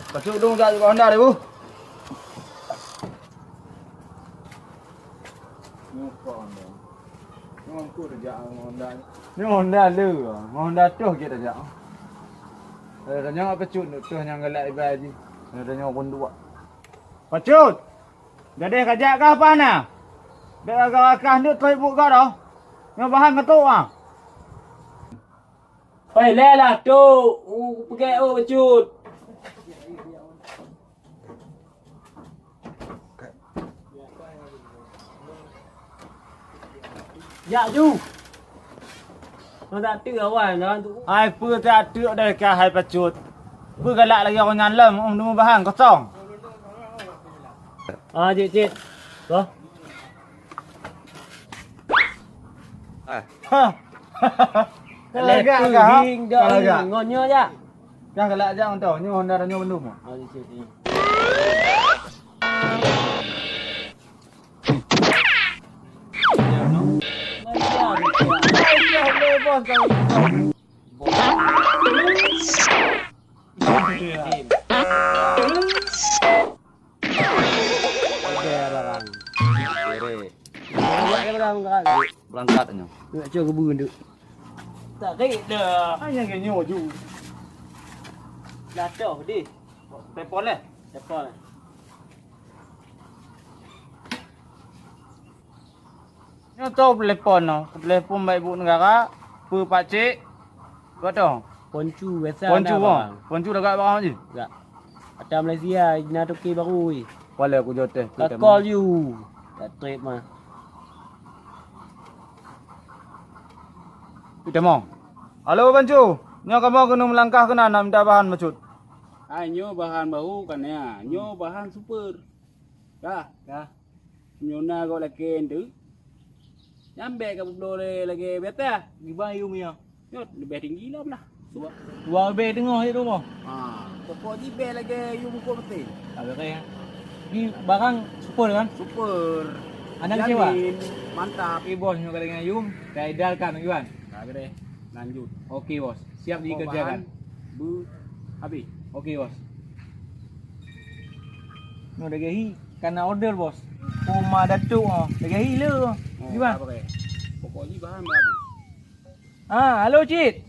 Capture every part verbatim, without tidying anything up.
Kasut dong jak bak Honda deh, Bu. Nyoe kok Honda. Nyoe engku dah jak ngon Honda. Nyoe Honda le, ngon Honda toh kita jak. Eh, tanya apa cut tu toh nyang galak ibai ji. Eh, tanya pun dua. Pacut! Jadi kajak kah apa na? Dek agak-agak nyoe trok buka dah. Nyoe bahan ketuk ah. Pai lé lah tu. Uh, pakai oh kecut. Jak ju. Ngon tak teuk awai ngon tu. Hai peue tak teuk deh ka hai pacut. Peue galak lagi orang nyan lom um nemu bahan kosong. Ah, cik, cik. Loh. Ah. Ha. Lagak kah? Hing dah. Lagak. Ngon nyoe jak. Kah galak jak ngon tu. Nyoe Honda nyoe bendum. Ah, cik, cik. Berangkat nyoe. Nak cuba kebun tu. Tarik dah. Hanya ke nyoe ju. Dah toh deh. Telepon leh. Telepon leh. Nyoe tau telepon noh, telepon bak ibu negara, peu pakcik, buat tu. Poncu biasa. Poncu, oh. Poncu dah gak barang je. Gak. Ata Malaysia, ina toke baru. Wala ku jote. Kakol you. Tak trip mah. Kita mau. Halo Poncu, nyoe kamoe keuneuk meulangkah keunan nak minta bahan bacut. Hai nyoe bahan baru kan ya, nyoe bahan super. Dah, dah. Nyoe na gob lakée enteuk. Nyang bék ka peubloe lé lagée biasa. Gibang yum nyoe. Nyoe leubeh tinggi lom lah. Suwak. Dua leubeh teungoh di rumoh. Ha, pokok jih bék lagée yum ukeue mesin. Ka beureh. Ni barang super kan? Super. Anak kecewa? Jamin. Mantap. Oke bos, nyoe ka dengan yum. Saya idalkan Iwan. Ka beureh. Lanjut. Oke bos. Siap dikerjakan. Bahan beu habis. Oke bos. Nyoe daging hi kana order bos. Poma datuk ah, daging hi le. Oh, gimana? Apa kaya? Pokok jih bahan beu habis. Ah, halo cit.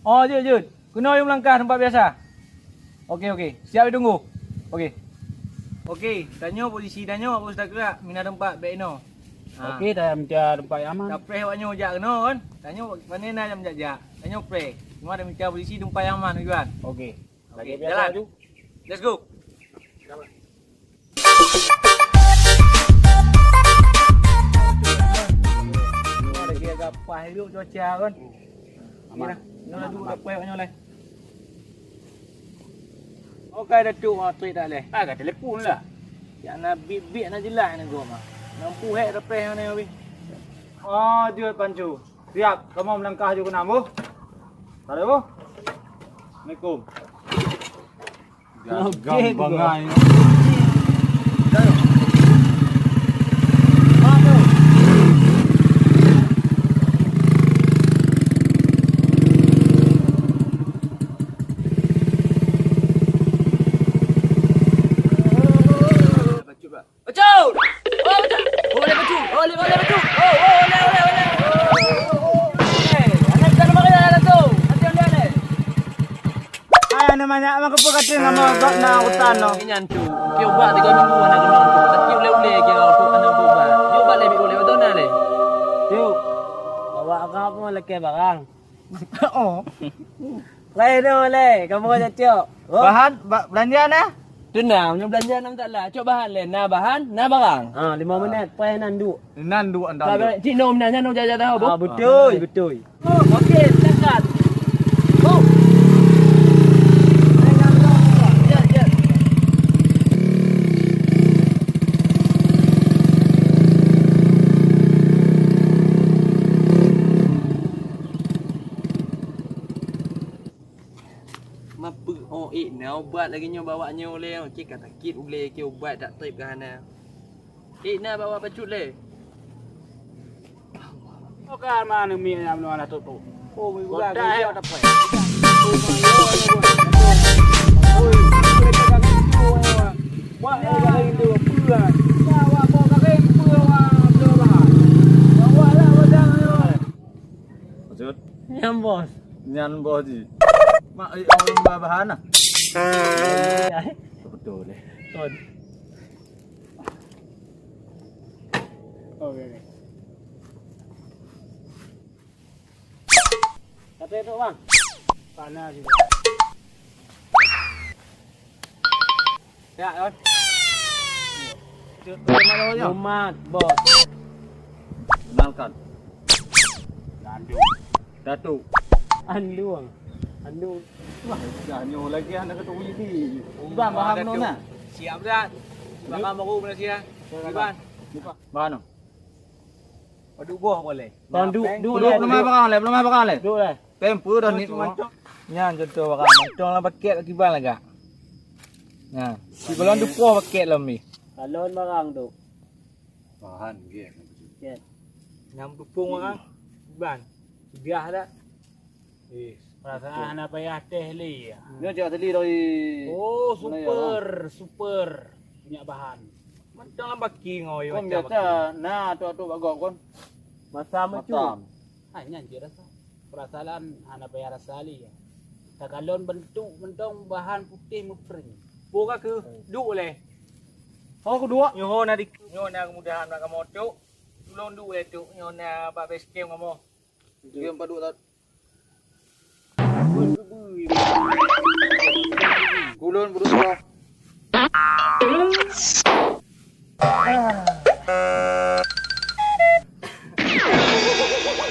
Oh, jeuet jeuet. Keunoe yum langkah teumpat biasa. Oke oke. Siap ditunggu. Oke. Oke, tanyoe posisi tanyoe bos dah gerak mina teumpat bek inoe. Ha. Oke, dah minta tempat yang aman. Dah preh awak nyoe jak keunoe kan. Tanyoe pane na nyang jak-jak. Tanyoe preh. Cuma dah minta polisi tempat yang aman tujuan. Oke. Oke, jalan. Let's go. Lagi agak pas hidup cuaca kan. Aman. Okey lah. Nyoe laju dah preh awak nyoe leh. Oke, Datuk, ah, trek dah leh. Ah, ka telepon lah. Yak na bit-bit na jeulaih neugok mah. Nampu hek repreh na habéh. Ah, jeuet Pancu. Siap, kamoe meulangkah aju keunan boh. Tarik boh. Assalamualaikum. Gagam bangai. Bacut! Oh, bacut! Oh, lé bacut! Oh, lé, oh, lé bacut! Oh, oh, lé, oh, lé, oh, lé! Oh, oh, oh, oh, lé! Anak kita nama kaya lah tu! Hati anda banyak, maka pun kata nama gop na utan no. Inyan tu, keu ubat tiga minggu anak kena tu. Sakit ulé-ulé keu orang tu anak tu ubat. Keu ubat lé, ulé, betul na lé? Cuk, awak agak pun lekeh barang. Oh. Lain tu lé, kamu aja cok. Oh. Bahan ba-, belanja na? Tenang, nyoe belanja na tak lah. Cok bahan lé, na bahan, na barang. Ha, lima minit, pai nan duk. Nan duk anda. Cik nom nan, nan jaja tahu, Bu. Ah, betul, betul. Oh, okey, silakan. Oh. Ya, ya. Mapeue oh ék na ubat lagée nyoe bak awak nyoe lé, cit ka sakét ulée keu ubat tak treb ka hana. Ék na bak awak bacut lé. Oh ka ma neumi nyang meunoe na trok-trok. Oh, mi ubat. Kota hai tak pai. Bos. Nyan bos jih. Mak, eh, awak lomba bahan ah. Iya, iya. Betul deh. Betul. Oke, oke. Kata itu, Bang. Panas juga. Ya, Bos. Mumat, Bos. Kenalkan. Gandum. Datuk. Andung. Andung. Wah, dah nyoe lagi anak ketua ini. Bang, paham Datuk. Nona? Siap dah. Bang, kamu baru Malaysia. Silakan. Iban. Buka. Mana? Padum boh boleh. Tong duek, duek. Belum, belum ada barang leh, belum ada barang leh. Duek leh. Tempo dah ni. Nyan contoh barang. Mantong lah paket lagi bang lagak. Nah, si balon dupoh paket lom ni. Balon barang tu. Bahan, gek. Gek. Nyam tupung barang. Ban. Biah dah. Eh, perasaan hana payah teh lé. Nyoe jak teli dari. Oh, mana ya, super, super. Minyak bahan. Mantong lam baki ngoi. Kon macam biasa, baki. Nah, tu tu bagok kon. Masa macam. Matam. Ha, nyan je rasa. Perasaan hana payah rasa lé. Takalon bentuk mantong bahan putih meuprint. Boh ka keu duek leh. Oh, kedua. Nyoe na di, nyoe na kemudahan bak kamoe tu. Tulông duek leh tu. Nyoe na bak base camp kamoe. Dia empat dua tak. Kulon burung roh.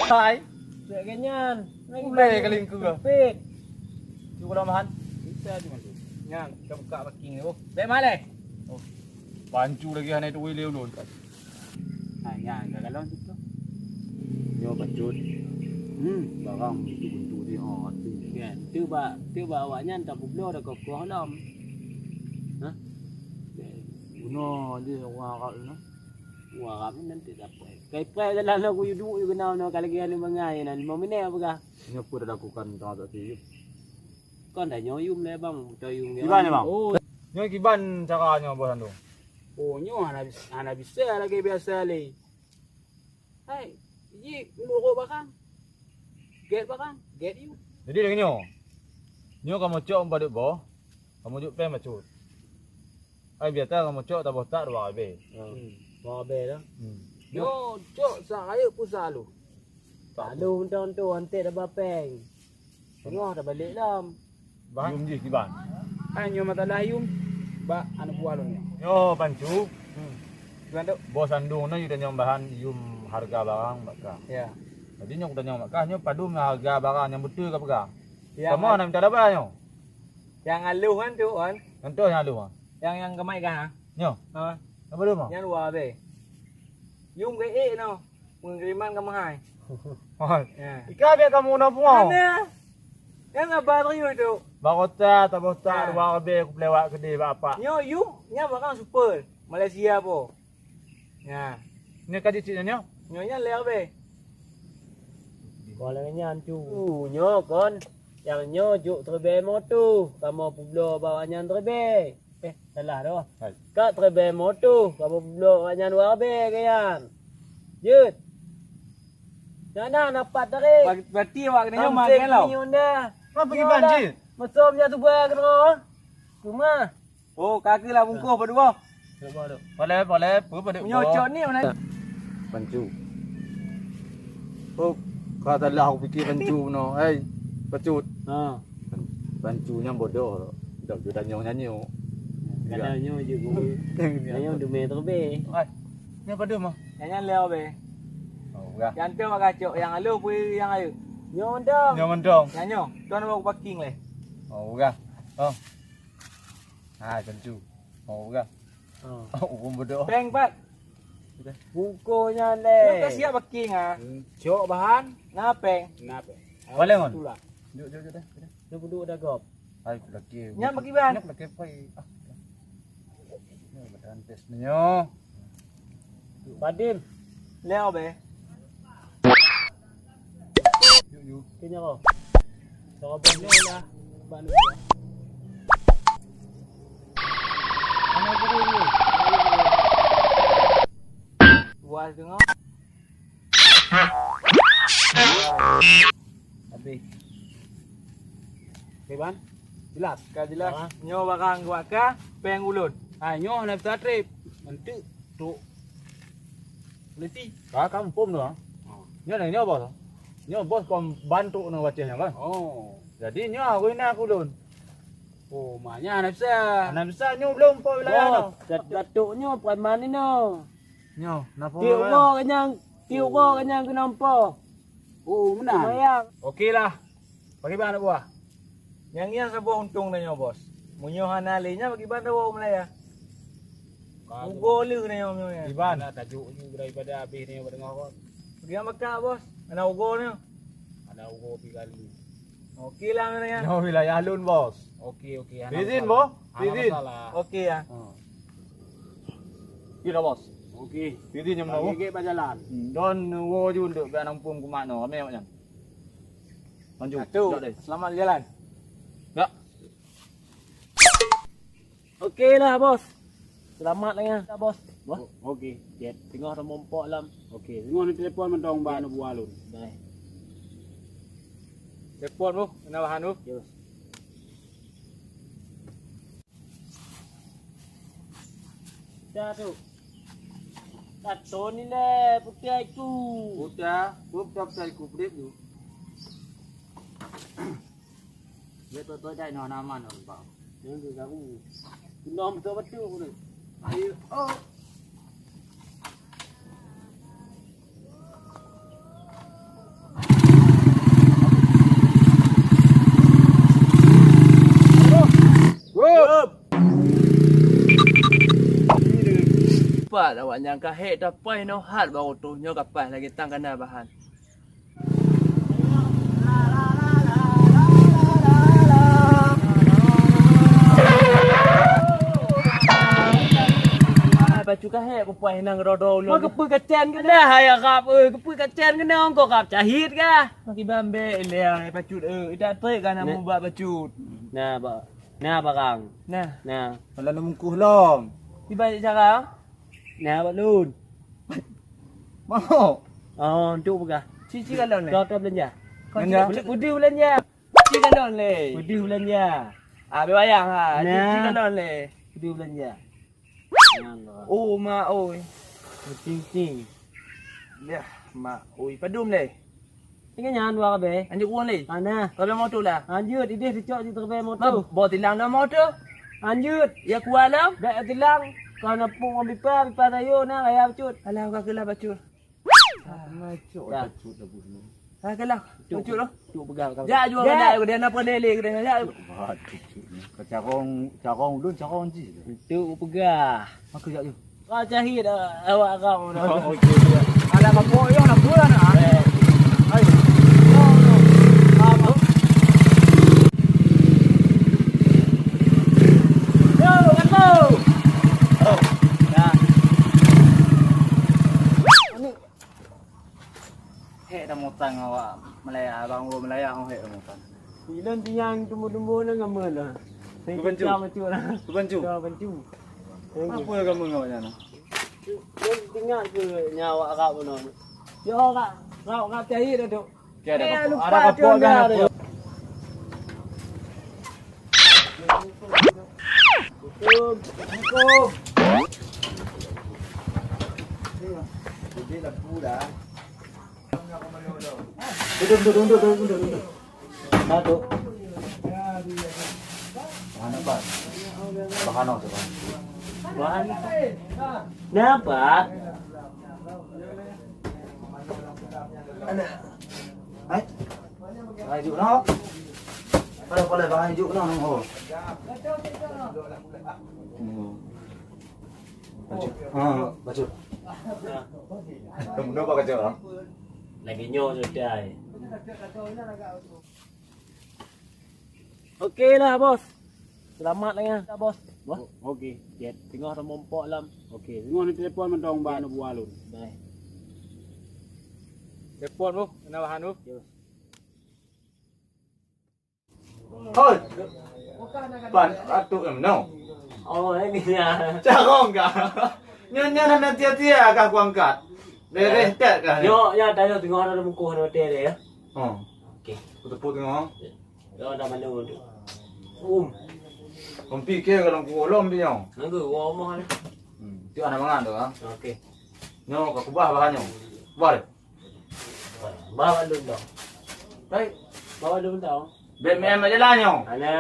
Hai. Cek ganyan. Ulai kali engkau. Pit. Cuba lamahan. Bisa cuma tu. Nyan, kita buka parking tu. Baik maleh. Oh. Pancu lagi hana itu uleh ulun. Ha, nyan, ka kalon situ. Nyoe bacut. Hmm, barang itu bentuk dia, oh, tu. Kan, tu ba, tu ba awak nyan tak publoe dah kokoh lom. Ha? Guna je orang Arab tu, nah. Orang Arab ni nanti dapat. Kai prai dalam aku yuduk yuk kenal no, kalau lagi anu bangai, nah, lima minit apa kah? Nyoe pun dah lakukan tengah tak sih. Kon dah nyoe yum leh, bang. Betul yum. Kiban ni, bang? Oh. Nyoe kiban cara nyoe, Bos Andong? Oh, nyoe hana bis-, hana bisa lagèe biasa lé. Hai, ji meunurot barang. Gèt barang, gèt yum. Jadi lagèe nyoe. Nyoe kamoe cok padub boh, kamoe jok péng bacut. Ai biasa kamoe cok taboh tak dua abèe. Hmm. Dua abèe dah. Hmm. Nyoe cok sa rayeuk pun sa aloh. Lalu mantong tu, antek daba péng. Teungoh tabalek lom. Bah? Yum jih kiban. Hai nyoe masalah yum bak aneuk buah lôn nyoe. Nyoe Pancu. Hmm. Kiban tu? Bos Andong nyoe tanyong bahan yum harga barang bak kah. Ya. Jadi nyoe kutanyong bak kah, nyoe padum harga barang nyang beutôi ka peugah. Ya, kamoe kan? Hana minta daba nyoe. Nyang aloh kan tu, kan? Contoh nyang aloh, ha. Nyang, nyang keumaik kah, ha? Nyoe. Ha. Apa dia, Bang? Nyan dua abèe. Yum geuék noh. Pengiriman ka meuhai. Oh. Ya. Ika biar kamu na pungo. Mana? Yang abah serius tu. Barota, tabota, ha, dua abèe ku pelewat keudeh bak apak. Nyoe yum, nyan barang super. Malaysia po. Ya. Ni ka jicik nyoe? Nyoe nyan lhèe abèe. Kalau nyan tu. Uh, nyoe kon. Yang nyoe juk teubèe moto. Kamoe peubloe bak nyan teubèe. Eh, salah dah. Hai. Ka teubèe moto, kamoe bloe awak nyan dua abèe keuyan. Jeuet. Nyan na, na pat tarék. Ba-, berarti awak keuneuk nyoe makan lom. Nyoe dah. Apa kiban jih? Mesum jak tuba keudroe. Cuma. Oh, ka keuh lah bungkôh padum boh. Boleh, boleh. Apa padum boh? Nyoe cok ni mana? Pancu. Oh, ka salah aku pikir Pancu no. Hai, Pacut. Ha. Pan-, Pancu nyan bodoh. Dak ju tanyong nyan nyoe. Kadang nyoe je guru. Nyoe dumé teubé. Hai. Nyan padum mah. Nyan lhèe abèe. Oh, udah. Nyan tu mak kacok, yang aloh pun yang ayu. Nyoe mantong. Nyoe mantong. Nyan nyoe. Tuan bawa parking leh. Oh, udah. Oh. Ha, Pancu. Oh, udah. Oh. Oh, ureueng bodoh. Péng pat. Bungkôh nyan lé. Nyoe ka siap parking ah. Hmm. Cok bahan. Na péng. Na péng. Boleh, Mon? Tulak. Jok, jok, jok dah. Nyoe peuduek dah gop. Hai, laki. Nyan bagi ban. Nyan laki pai. Ah. Nyoe badan tes nyoe. Padim. Leo be. Yuk, yuk. Kena kau. Kau abang ni lah. Abang ni lah. Mana guru ni? Luar tengok. Habis. Wan, jelas? Ka jelas. Ha. Nyoe barang geuwaka péng ulôn. Hai, nyoe hana bisa trép. Enteuk trok. Polisi. Ka, ka muphom tu, ha? Oh. Nyoe, nyoe, bos. Nyoe bos kon ban trok nyoe watèe nyoe kan? Oh. Jadi nyoe harus na keu ulôn. Oh, maknya hana bisa. Hana bisa nyoe belum po wilayah Bos, nyoe. Dat-, datuk nyoe preman inoe. Nyoe, napa? Tiep woe kenyang, tiep woe kenyang keunoe po. Oh, meunan. Lumayan. Oke lah. Pakriban aneuk buah? Nyang ngieng saboh untông tanyoe, Bos. Meunyoe hana lé nyan, pakriban tawoe u Malaya? Ugoe lheueh tanyoe meunyoe nyan. Iban. Hana tajok ju daripada abéh tanyoe bak teungoh kon. Pakriban maka, Bos? Hana ugoe tanyoe? Hana ugoe pi kali. Oke lah, meunyoe nyan. Nyoe wilayah lôn, Bos. Oke, oke. Hana masalah. Izin, Bos? Hana masalah. Oke, ya. Ha. Iya, Bos. Oke. Izin nyang meunang. Gét bak jalan. Hmm, don woe ju untuk bak nampung kumat nyoe. Ramé awak nyan. Lanjut. Satu. Jok deh. Selamat jalan. Ya. Oke lah, Bos. Selamat lah ya, Bos. Wah. O-, oke. Jep. Tengok ada mompok lam. Oke. Tengok ni telepon mantong ba aneuk buah lôn. Dah. Telepon lu, kena bahan lu. Ya, Bos. Dah tu. Dah tu ni leh, putih aku. Putih, putih aku, putih tu. Dia tu tu dah nyoh nama nyoh bang. Yang tu aku. Kena betul-betul aku ni. Ayo, oh. Pat awak nyang ka hék tapai nyoe hat bak oto nyoe ka paih lagèe tang kana bahan. Bacut ka hék kupai nang rodo ulôn. Keupeue kacén keunoe hai Arab, eh, keupeue kacén keunoe kok Arab cahit kah? Makiban bèk ilèe bacut, eh, idak trép ka na mubak bacut. Na ba, na barang. Na. Na. Kalau na mungkuh lom. Ibarat cara. Na bak lôn. Mau. Oh, untuk peugah. Cici kalon lé. Kau tu belanja. Belanja. Pudi belanja. Cici kalon lé. Pudi belanja. Ah, bayang ha. Cici kalon lé. Pudi belanja. Oh, mak oi. Ting ting. Yah, mak oi. Padum lé. Ingat nyan dua kabeh. Lanjut kurang lé. Ana. Kabeh moto lah. Lanjut, idéh dicok di terbeh moto. Bo tilang dah moto. Lanjut. Ya kuat lah. Dak tilang. Kau nak pung bipa, bipa tayo na raya bacut. Alah, kau kelah bacut. Macam bacut dah bus ni. Ha, kelah. Bacut tu. Tu pegang kau. Ya, jual dah. Dia nak pandai lé kena ya. Wah, bacut ni. Kau carong, carong ulun, carong ji. Tu pegang. Maka jak je. Ka cahit, eh, awak kau dah. Oh, okey, okey. Alah, kapok yo nak pulang ah. Eh. Ayo. No, no. Apa? Yo, kan tu. Oh. Dah. Ni. Hek dah mutang awak Malaya, abang gua Malaya, oh, hek dah mutang. Ilon tiang tumbuh-tumbuh na ngamen lah. Kebancu. Kebancu. Kebancu. Apa kamu ngawak nyan? Dia tinggal ke nyawa Arab tu. Ya, Arab. Arab, Arab cahit dah tu. Okey, ada kapok. Ada kapok kan? Assalamualaikum. Jadi lampu dah. Duduk, duduk, duduk, duduk, duduk, duduk. Satu. Bahan apa? Bahan apa, Bang? Bahan. Kenapa? Hai. Bahan juk noh. Pada, pada bahan juk noh, noh. Oh. Hmm. Bacut. Ha, bacut. Kenapa bacut, ha? Lagi nyoe sudah. Okey lah, Bos. Selamat lah ya, Bos. Wah. O-, okey. Jet. Tengok ada mompok lam. Okey. Tengok ni telepon mantong ba aneuk buah lôn. Dah. Telepon lu, kena bahan lu. Ya, Bos. Hoi. Ban, atuk em no. Oh, ini ya. Carong kah? Nyonya hana tia-tia kah kuangkat? Bereh tak kah? Yo, ya, dah yo, tengok ada muka ada mata dia ya. Oh. Okey. Kutepuk tengok. Yo, dah malu tu. Um. Umpi ke kalau ku lom pi nyoe. Nanggu, wa umah ni. Hmm, tu anak mangan tu ah. Okey. Nyoe ka kubah bahan nyoe. Kubah deh. Bawa dulu dong. Baik. Bawa dulu dong. B M M aja lah nyoe. Ana.